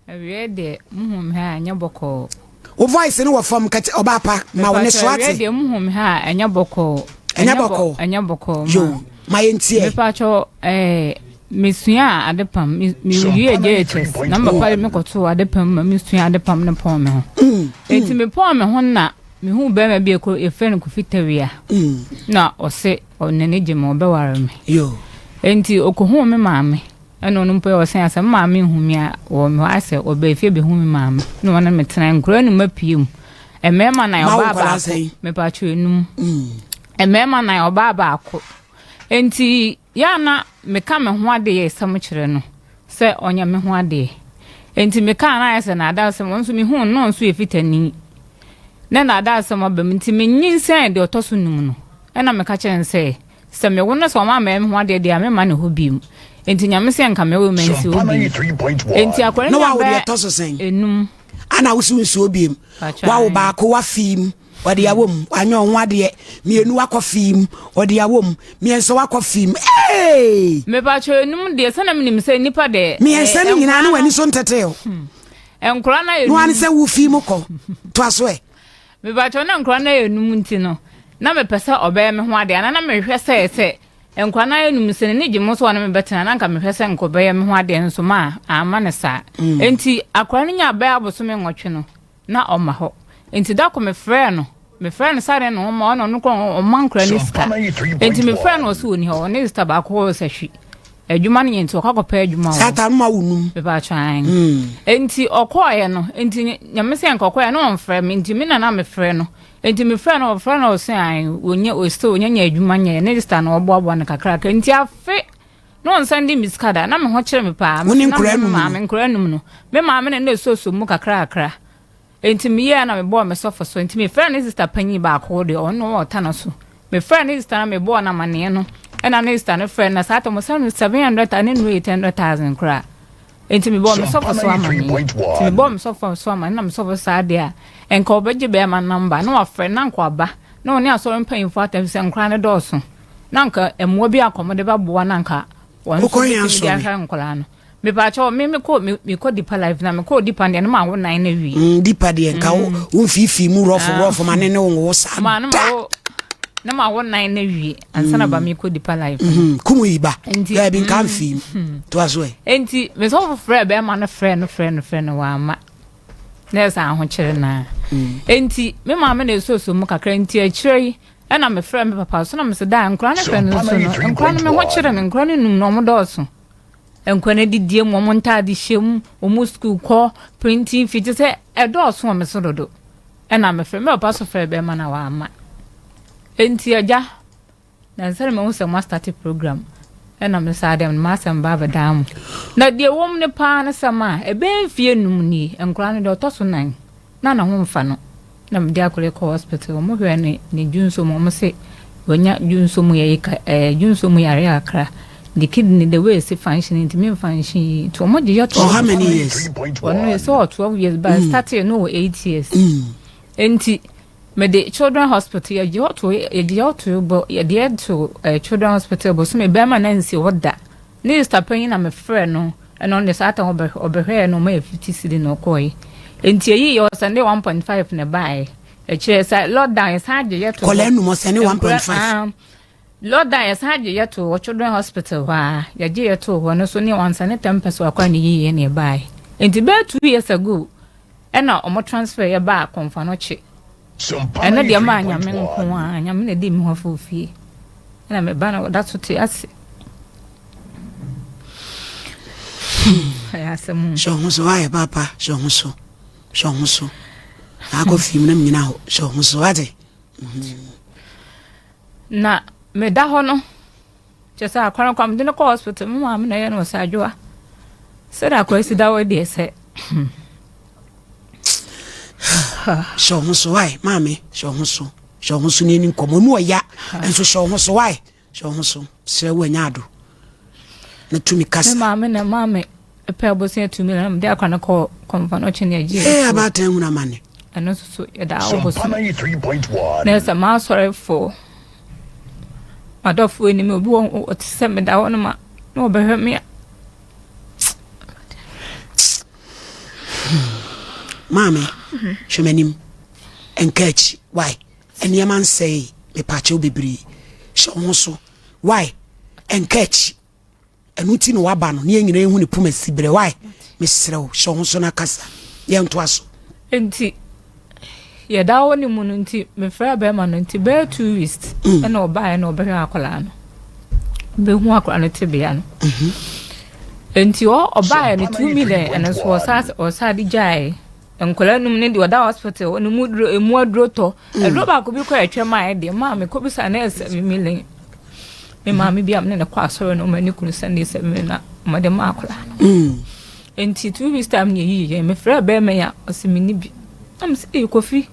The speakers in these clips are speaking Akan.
Awiei deɛ muhu me ha a ɛnyɛ bɔkɔɔ. Wo voice no wɔ fam kɛtɛ ɔbaa pa ma wo ne so ate. Awiei deɛ muhu me ha a ɛnyɛ bɔkɔɔ. Ɛnyɛ bɔkɔɔ. Ɛnyɛ bɔkɔɔ. Yo ma yɛn tie. Mepatwɔ ɛɛ mesua adepam me wie JHS na me papa de me kɔto adepam ma mesua adepam ne pɔn me ho. Mm, Enti mm. me pɔn me ho na mehu bɛrima bi ɛkɔ yɛfrɛ no Kofi Tawia. Mm. Na ɔse ɔne ne gye me ɔbɛware me. Yo. Enti okohuu me maame. Ɛna ɔno mpo ɔsɛn asɛ me maame nhu me a wɔ me hɔ asɛ ɔbaa fie bɛhu me maame na ɔne me tena nkura no mapue mu mmarima nan ɔbaa baako mepatwo enum mm. mmarima nan ɔbaa baako nti yɛ ana meka me ho adeɛ sɛm kyerɛ no sɛ ɔnyɛ me ho adeɛ nti meka na ayɛ sɛ naada asɛm ɔno nso mehu no nso yɛ fitani na naada asɛm aba mu nti menyinsɛn deɛ ɔtɔ so num no ɛna meka kyerɛ no sɛ Sɛ mewo no sɛ ɔma mɛyɛ me ho adeɛ deɛ a memma ne hɔ biom. Enti Nyame sɛ nka mewo mansi hɔ biom. Enti akwadaa Na nya wawo deɛ bɛyɛ ɛtɔ so sɛn? enum. Ana wo so nsuo biem? Patwa Wawo ae. baako wafi mu, ɔde awɔ mu, wanyɛ ɔho adeɛ. Mmienu wakɔ fi mu, ɔde awɔ mu. Mmiɛnsa wakɔ fi mu. Ee! Mepatwa enum deɛ sɛ na menim sɛ nipa deɛ Mmiɛnsa no nyinaa ne nkwadaa w'ani no so ntetee o. nkwadaa no ayɛ Na wane num. sɛ wo fi mu kɔ. Toa so ɛ. Mepakyɛw, na nkwadaa no ayɛ num nti no, na mepɛ sɛ ɔbɛyɛ me ho ade anaa na mehwɛ sɛ sɛ nkwadaa no ayɛ num sɛ n'ani gye mo sɛ ɔne me bɛtena na anka mehwɛ sɛ nka ɔbɛyɛ me ho adeɛ nso ma amma no saa. Enti akwadaa no nyaa bɛyɛ abosome nwɔtwe no, na ɔma hɔ. Enti da ko mefrɛɛ no, mefrɛɛ no sɛ adɛn na ɔmma hɔ na ɔno koraa ɔmma nkwadaa no sika. Enti mefrɛɛ no ɔse ɔnni hɔ, ɔne sista baako hɔ sahwi. Adwuma no yɛ nti ɔkɔ akɔpɛ adwuma wɔ. Saa ta no ma wo num. Mepatwa an. Nti ɔkɔɔyɛ no nti nyame sɛ nka ɔkɔɔyɛ no ɔmfrɛ me nti me na na mefrɛ no nti mefrɛ no ɔfrɛ no ɔsɛ an wɔnyɛ ɔsɛ ɔnyɛ nyɛ adwuma nyɛ ne sista na ɔboaboa no kakraka nti afe na ɔnsan di me sika da na me ho kyerɛ me paa. Wo ne nkora num no. Maame nkora num no me maame na na ɛsooso mu kakrakra. Enti meyɛɛ na mebɔɔ me sɔfo so. Enti mefrɛɛ ne sista panyin baako deɛ ɔno ɔta no so. Mefrɛɛ ne sista no mebɔɔ no amaneɛ no, ɛna ne sista no frɛɛ no na saa tam ɔsɛn no 700,000 ne nnuru 800,000 koraa. Enti mebɔɔ me sɔfo so amaneɛ. Enti mebɔɔ me sɔfo so amaneɛ na me sɔfo saa deɛ a nka ɔbɛgye bɛrima namba na wafrɛ na nka waba na ɔne asɔre mpanyinfoɔ atam sɛ nkora no dɔɔso na nka mmoa bi akɔ wɔde bɛboa na nka wɔn nso bɛtumi de ahwɛ nkwadaa no. Mepaakyɛw me me kɔ me me kɔ dipa life na me kɔ dipa deɛ no ma wo nan na wie. Mm, dipa deɛ nka wo mm. wo mfiifii mu rɔfo ah. rɔfo ma ne ne wo saa. Ma no ma wo na ma wo nan na wie ansa na ba me kɔ dipa life. Mm, kumu yi ba. Daabi nka mfii mu. Mm. To aso ɛ. Enti me sɔfo frɛ bɛrima no frɛ no frɛ no frɛ no wama. Na ɛsɛ ahokyere na. Enti me maame na esoso mu kakra nti akyire yi ɛna me frɛ me papa so na me sɛ daa nkora no hwɛ no so no nkora no me ho kyerɛ me nkora no num na ɔmo dɔɔso. Nkwa no adidie mu, wɔn ntaade hyɛ mu, wɔn sukuu kɔ, printing fee, te sɛ ɛdɔɔso wɔ me so dodo. Ɛna mefrɛ, me papa so frɛ bɛrima na wamma. Enti agya, na nsɛ na mahu sɛ mo astate program. Ɛna me saa dɛm no m'asɛm ba abɛdaa mo. Na deɛ ɛwɔ mu no paa ne sɛ ma ɛbɛyɛ mfie num nie, nkwadaa no deɛ ɔtɔ so nan. Na ne ho mfa no na mede akɔre kɔ hospital wɔn hwɛ ne ne dwonso mu wɔn se wanya dwonso mu yɛ ka ɛɛ dwonso mu yare akra ne kidney the way esi function nti mi function yi nti wɔn gye yɛ to. How many years? Ɔno yɛ sɛ ɔwɔ 12 years but mm. started no wɔ 8 years. Mm. Nti mede children hospital yɛgye hɔ to yɛgye hɔ to bɔ yɛde yɛ to ɛɛ children hospital bosome bɛrima na nsi hɔ da. Ne sista panyin na mefrɛɛ no ɛna ɔno deɛ saa tam ɔbɛ ɔbɛhwɛɛ no ɔma yɛ 50 cedi na ɔkɔɔe. Nti eyi yɛ ɔsɛnde 1.5 na ɛbaeɛ. Ɛkyerɛ sɛ lockdown yɛsan gye yɛ to hɔ. Kɔlɛ num ɔsɛnde 1.5. Ah, lockdown yɛsan gye yɛ to hɔ children hospital hɔ a yɛgye yɛ to hɔ no so ne ɔnsɛne 10 pesewa koraa na eyi yɛ na ɛbaeɛ. Nti bɛyɛ 2 years ago ɛna ɔmo transfer yɛ baa Kɔmfo-Anokye. Ɛno deɛ maa Nyame nko a Nyame na ɛdi me ho afɔ fie ɛna me ba no ɔda so te ase. Ɛyɛ asɛm o. Hyɛ ho so ayɛ papa hyɛ ho so hyɛ ho so akɔ fie mu na menyina hɔ hyɛ ho so ate. Na meda hɔ no kyɛ sɛ akora no kwa mede no kɔ hospital me maame na ɛyɛ no ɔsɛ adwoa sɛdeɛ akora si da hɔ deɛ sɛ hyɛ ho so wae maame hyɛ ho so hyɛ ho so ne ani nkɔmmɔ mu ɔya nso hyɛ ho so wae hyɛ ho so srɛ wo anya ado na tumi kasa me maame na maame pɛ abosea tumi na mede akora no kɔ kɔmfa no ɔkye ne agye ee abaatan hunu amane ɛno nso so yɛda wo bosom na sɛ maasɔrefoɔ madɔfoɔ anim obi wɔ ɔte sɛ meda hɔ no ma na ɔbɛhwɛ me a. Maame, hwɛ m'anim. Nka akyi. Why? Nneɛma nsɛe. Mepaakyɛw bebree. Hyɛ wo ho so. Why? Nka akyi. Ɛno nti na waba no ne yɛn nyinaa ehu ne poma si berɛ. Why? Mesrɛ wo, hyɛ wo ho so na kasa. Yɛntoa so. Nti yɛda hɔ ne mu no nti mefrɛ bɛrima no nti bɛyɛ 2 weeks ɛna ɔbaeɛ na ɔbɛhwɛ akwadaa no, bɛhu akwadaa no tebea no. Nti ɔbaeɛ no, 2 million ɛno nso ɔsa de gyaeɛ nkwadaa num ne deɛ ɔda hospital ɔno mu duro emu aduro tɔ aduro baako bi kɔ ɛtwam a ɛdeɛ maa me kɔ bisa na yɛ 7 million. Me maame bi a me ne ne kɔ asɔre no, ɔma ne kunu sɛnde 7 million na ɔmɔde ma akwadaa no. Nti 2 weeks time ne yɛyi yɛ mefrɛ bɛrima yi a ɔsɛ me ni bi na me sɛ ee Kofi,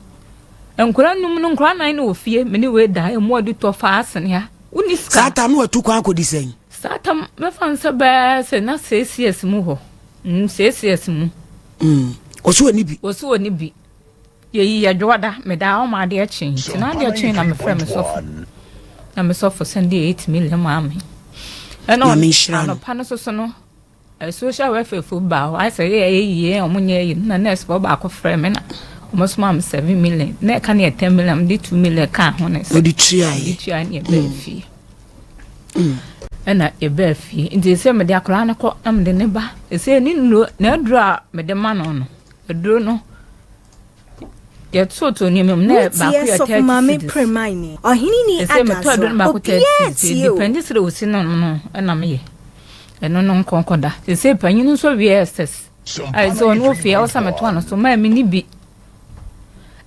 nkwadaa num no, nkwadaa nan no wɔ fie, me ne wei da emu ɔde tɔ fa asene ha, wonni sika. Saa tam no watu kwan akɔdi sɛn? Saa tam mɛfa no sɛ bɛɛ sɛ na 6 years mu hɔ, 6 years mu. Ɔso wɔ bi. Wɔsi wɔ ne bi. Yɛyi yɛdwoɔda meda hɔ ma adeɛ kye nti na adeɛ kye na mefrɛ me sɔfo na me sɔfo sɛnde 8 million maa me. Ɛna Nyame nhyira no. Anɔpa no soso no social welfare fo ba hɔ ayɛ sɛ yɛ ɛyɛ yie, ɔmo nyɛ yie na nurse fo baako frɛ me na ɔmo soma me 7 million na ɛka ne yɛ 10 million, mede 2 million kaa ho ne sɛ ɔde tuaeɛ. Ɔde tua ne yɛbɛɛ fie. Ɛna yɛbɛɛ fie nti sɛ mede akwaraa no kɔ na mede ne ba ɛsɛ ne nnuro na aduro a mede ma no, aduro no yɛtoto nneɛma mu na baako Wotie yɛ Sɔfo 30 Maame cedis. Premine. Ɔhene ni Ɛsɛ metɔ aduro no baako Adaso. 30 Obiara cedis tie o. Depend sɛ osi no ɛna meyɛ ɛno no nkɔnkɔ da sɛ panyin nso wie SS a sɛ ɔno wɔ fie a ɔsɛ metoa no so maa mi ni bi.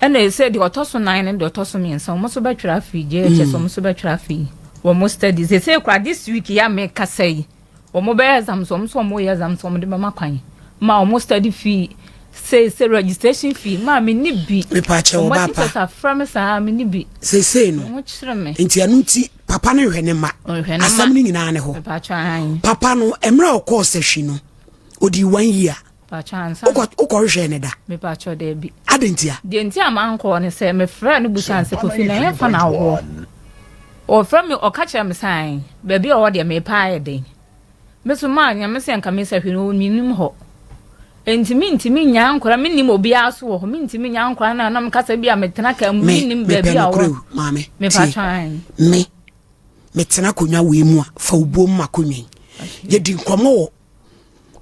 Ɛna ɛsɛ deɛ ɔtɔ so nan ne deɛ ɔtɔ so mmiɛnsa, wɔn nso bɛtwerɛ afei JHS, wɔn nso bɛtwerɛ afei wɔn studies. Ɛsɛ kora this week yɛ a mekasa yi, wɔn bɛyɛ exams, wɔn nso wɔn yɛ exams, wɔn de bɛma kwan ma wɔn study fee sɛ registration fee maa mi ni bi. Mepaakyɛ wo Wɔn ba teachers pa. afrɛ me saa, mi ni bi. Seesei no Wɔn kyerɛ me. Nti ɛno nti papa no hwɛ ne ma. Ɔhwɛ ne ma. Asɛm no nyinaa ne hɔ. Mepaakyɛ ahan. Papa no, mmerɛ a ɔkɔɔ sɛhwi no, ɔdi one year. Mepaakyɛ ansa. Wokɔhwehwɛ ne da? Mepaakyɛ daabi. Ade ntia? Deɛ nti a mankɔɔ ne sɛ mefrɛ no busa sɛ, Kofi, na ɛyɛ na wɔ ɔfrɛ me, ɔka kyerɛ me san baabi a ɔwɔ deɛ mepa ayɛ den. Me so maa Nyame sɛ nka mesɛ hwɛ no menim hɔ nti mentimi nya nkora, menim obiara so wɔ hɔ, mentimi nya nkora na nam kasa bi a metena ka mu Me menim mepɛ baabi a nokorɛ ɔwɔ. o maame. Mepaakyɛ tie ae. Me metena akonnwa wei mu a fa wo buom ma akonnwa yi, yɛdi nkɔmmɔ wɔ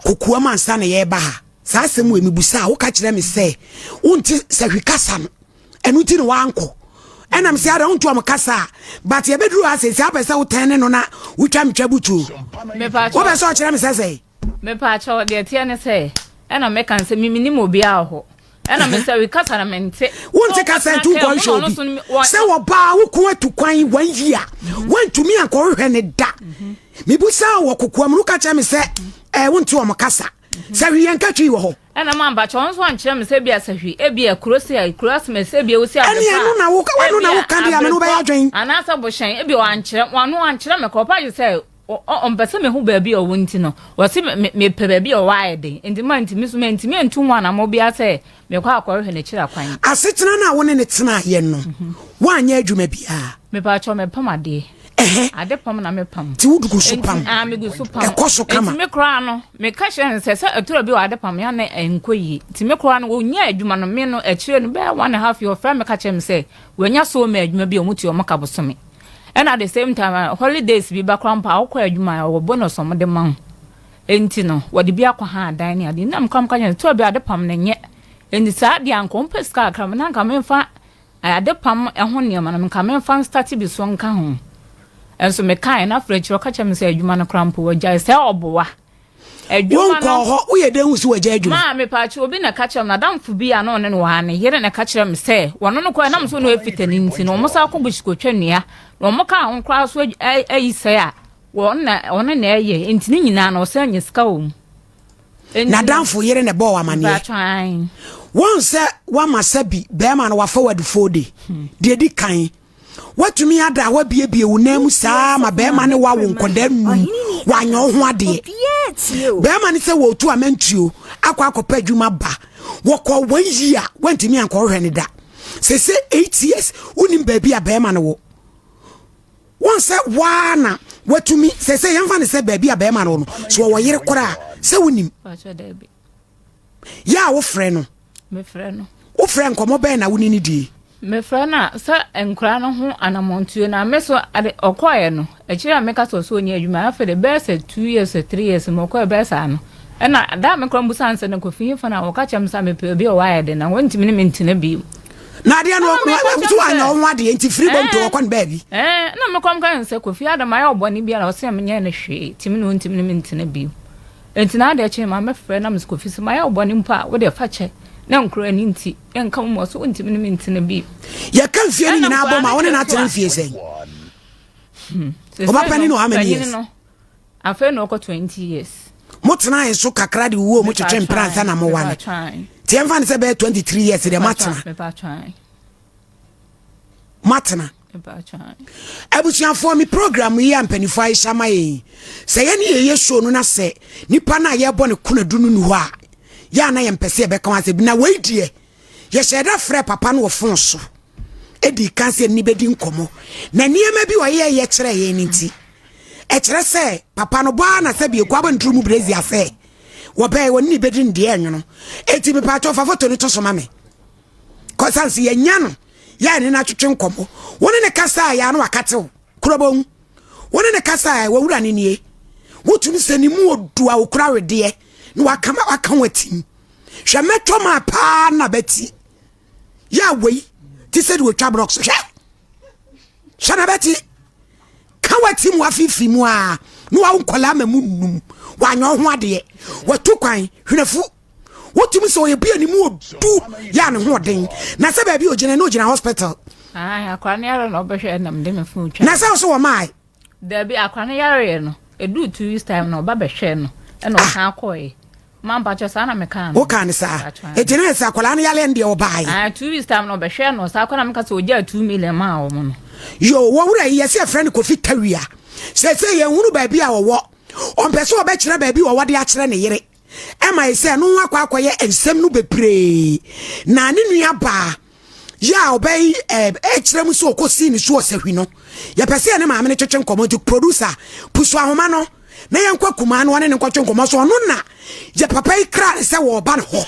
kokoam ansa na yɛreba ha. Saa asɛm wei mebusa a, woka kyerɛ me sɛ wonte sɛhwi kasa no, ɛno nti ne woankɔ. Ɛnam sɛ ada wonto ɔmo kasa a, but yɛbɛduru ha sɛ sɛ apɛ sɛ wotɛn ne no na wotwa metwa butuo. Mepaakyɛ. Wopɛ sɛ ɔkyerɛ me sɛ sɛ Mepaakyɛ, deɛ teɛ ne sɛ ɛna meka sɛ menim obiara wɔ hɔ, ɛna mesɛ wi kasa na mente. Wonte kasa nti wokɔhwɛ obi sɛ wɔbaa wo ko atu kwan one year, woantumi ankɔhwehwɛ ne da. Mebusa wɔ kokoam no, woka kyerɛ me sɛ wonte ɔmo kasa sɛ hwee yɛnka twi wɔ hɔ. Ɛna ma mpakyɛ wɔn nso ankyerɛ me sɛ bi asahwi ebi akuro si a kuro asɛm sɛ ebi ewusi. Ɛne ɛno na woka, ɛno na woka deɛ ame no wobɛyɛ adwen. Anaasɛ bohyɛn ebi wankyerɛ wɔn ankyerɛ me kɔ ɔpa gye sɛ ɔmpɛ sɛ mehu baabi a ɔwɔ nti no wɔsi mepɛ baabi a ɔwɔ ayɛ den nti ma ntumi so ma ntumi ntu ho anamɔ bi asɛ mekɔ akɔrehwɛ n'akyiri akwan. Asetena no a wo ne ne tenaeɛ no, woanyɛ adwuma biara? Mepaakyɛ, mepam adeɛ. Ade pam na mepam. Nti wodugu so pam? Nti, ah, megu so pam. Ɛkɔ so kama? Nti me koraa no meka kyerɛ no sɛ ɛtoro bi wɔ ade pam ya na ɛnkɔ yie, nti me koraa no wɔnya adwuma no me no akyire no bɛyɛ one and a half year, ɔfrɛ me ka kyerɛ me sɛ wɔanya so ma adwuma bi a ɔmo tua ɔmo ka bosome, ɛna at the same time holidays bi ba koraa mpo a wokɔ adwuma a ɔwɔ bonus ɔmo de ma wo, nti no wɔde bi akɔ ha adan ne ade. Nam koraa meka kyerɛ no toro bi ade pam no nyɛ, nti saa deɛ anka ɔmpɛ sika kakra na anka memfa ade pam ɛho nneɛma no nka memfa nstart bi so nka ho. Ɛnso mekae na afei akyerɛ ɔka kyerɛ me sɛ adwuma no koraa mpo wɔgyae sɛ ɔboa adwuma Wonkɔɔ no. hɔ, woyɛ dɛn hu sɛ wagya adwuma? Maa mepaakyɛ, obi na ka kyerɛ me, nadamfo bi a na ɔne no wɔ ha ne yere na ka kyerɛ me sɛ wɔno no kɔɛ nam so na ɔyɛ fitani nti no ɔmo sa kɔ bush kɔtwa nnua na ɔmo kaa ho koraa so ayi sɛe a wɔn na ɔno na ɛyɛ nti ne nyinaa no ɔsɛ anya sika wɔ mu. Nadamfo yere na ɛbɔɔ amanneɛ? Mepaakyɛ ae. Wɔn sɛ woama sɛ bi bɛrima no wafa wadufoɔ de deɛ di kan watumi ada a wabiebie wo nan mu saa ma bɛrima ne wawo nkɔdaa num, wanyɛ wo ho adeɛ. Obiara tie o. Bɛrima ne sɛ wɔtu amantuo akɔ akɔpɛ adwuma ba, wɔkɔ one year wantumi ankɔhwɛ ne da. Sɛ 8 years wonim baabi a bɛrima no wɔ. Wɔn sɛ waa na watumi sɛ yɛmfa ne sɛ baabi a bɛrima no wɔ no so wɔwɔ yere koraa sɛ wonim. Mepaakyɛ daabi. Yɛ a wofrɛ no? Mefrɛ no. Wofrɛ, nkɔmmɔ bɛn na wo ne ne die? Mefrɛ no a, sɛ nkora no ho anammɔntuo no a, me so ade ɔkɔɔeɛ no, akyire a meka sɛ ɔsɛ ɔnyɛ adwuma, afei de bɛyɛ sɛ 2 years sɛ 3 years mu ɔkɔɛ bɛyɛ saa no, ɛna da a mekora mbusa nsɛ no Kofi hefa no a, wɔka kyerɛ me sɛ mepɛ obi a ɔwɔ de na wɔntumi ne me ntena bio. Na adeɛ no so wanyɛ wo ho adeɛ nti firi bɔnto wɔkɔ no baabi? Na mekora mka ne sɛ Kofi Adam ayɛ ɔbɔne biara, ɔsɛ menyɛ no hwee, timi ne ɔntumi ne me ntena bio. Nti na adeɛ kyee ma mɛfrɛ na mesɛ, Kofi, sɛ mayɛ ɔbɔne mpo a, wode fa kyɛ na nkora ani nti yɛnka mo mɔ so wontumi ne me ntena bio. Yɛka mfie no nyinaa bɔ ma wo ne no atena mfie sɛn? Ɔba pani no, how many years? No, afei na ɔkɔ 20 years. Motena so kakra de wuo mo twetwe mpra ansa na mowale, nti yɛmfa no sɛ bɛyɛ 23 years deɛ moatena. Moatena. Abusuafoɔ, me program yi a mpanimfoɔ ahyɛ ama yɛn sɛ yɛne yɛyɛ show no, na sɛ nipa no a yɛrebɔ ne konadu no nu hɔ a, yɛ a na yɛmpɛ sɛ yɛbɛka ho asɛ bi. Na wei deɛ, yɛhyɛ da frɛ papa no wɔ phone so, ɛdi kan sɛ ni bɛdi nkɔmmɔ, na nneɛma bi ɔyɛ yɛ kyerɛ yɛn no nti ɛkyerɛ sɛ papa no bɔa na sɛ biekɔ abɔ nturu mu brɛzi asɛ wɔbɛɛ wɔne ne bɛdi no deɛ ɛnwono. Enti mepatwɛ, fa foto no to so ma me kɔsan sɛ yɛnya no, yɛa ne no atwetwe nkɔmmɔ. Wo ne ne kasa a, yɛa no wakatew kurɔbɔhu. Wo ne ne kasa a, wɔwura ne nie, wotumi sɛ ne mu odu a okura wedeɛ na waka waka ho atim. Hwɛ, mɛtɔ ma paa na bɛti yɛ a wei te sɛ de wɔtwa blocks. Hwɛ, hwɛ na bɛti ka wati mu afeefee mu a na wawo nkɔlaa ma mu num, wanyɛ ho adeɛ, watu kwan hwenefu. Wotumi sɛ ɔyɛ bia ne mu odu, yɛ a ne ho ɔden, na sɛ baabi ogyina na ogyina hospital. Akora no yare na ɔbɛhwɛ nam de me phone twa. Na sɛ ɔso wɔ maae? Dabi, akora no yareɛ no, ɛduu 2 weeks time na ɔba bɛhwɛ no, ɛna ɔsan kɔɛ. Ma mpakyɛ, saa na meka no. Woka ne saa, ɛnti na sɛ akwadaa no yare no deɛ, ɔbaeɛ? Ah, 2 weeks time na ɔbɛhwɛ no, ɔsan kɔ na meka sɛ ɔgyaa 2 million maa wɔn no. Yo, wɔwura yi, yɛsɛ yɛfrɛ no Kofi Tawia. Sɛ yɛhunu baabi a ɔwɔ, ɔmpɛ sɛ ɔbɛkyerɛ baabi wɔwɔ de akyerɛ ne yere, ɛma yɛ sɛ ɛno ho akɔ akɔyɛ nsɛm no bebree. Na ne nua baa yɛ a ɔbɛyi ɛkyerɛ mu sɛ ɔkɔsii ne so ɔsahwi no, yɛpɛ sɛ yɛne maame no twetwe nkɔmmɔ. Nti producer, pusu ahoma no na yɛnkɔ kumaa no, ɔne ne nkɔtwe nkɔmmɔ so. Ɔno na yɛ papa yi kra ne sɛ wɔɔba ne hɔ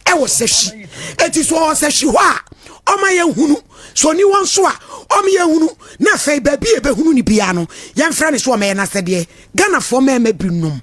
ɛwɔ Sahwi. Eti so ɔwɔ Sahwi hɔ a, ɔma yɛnhunu. So ɔni wɔn so a, ɔma yɛnhunu. Na afei baabi a yɛbɛhunu ne biara no, yɛmfrɛ ne so ɔmɛyɛ n'asɛdeɛ. Ghanafoɔ mmarima binom.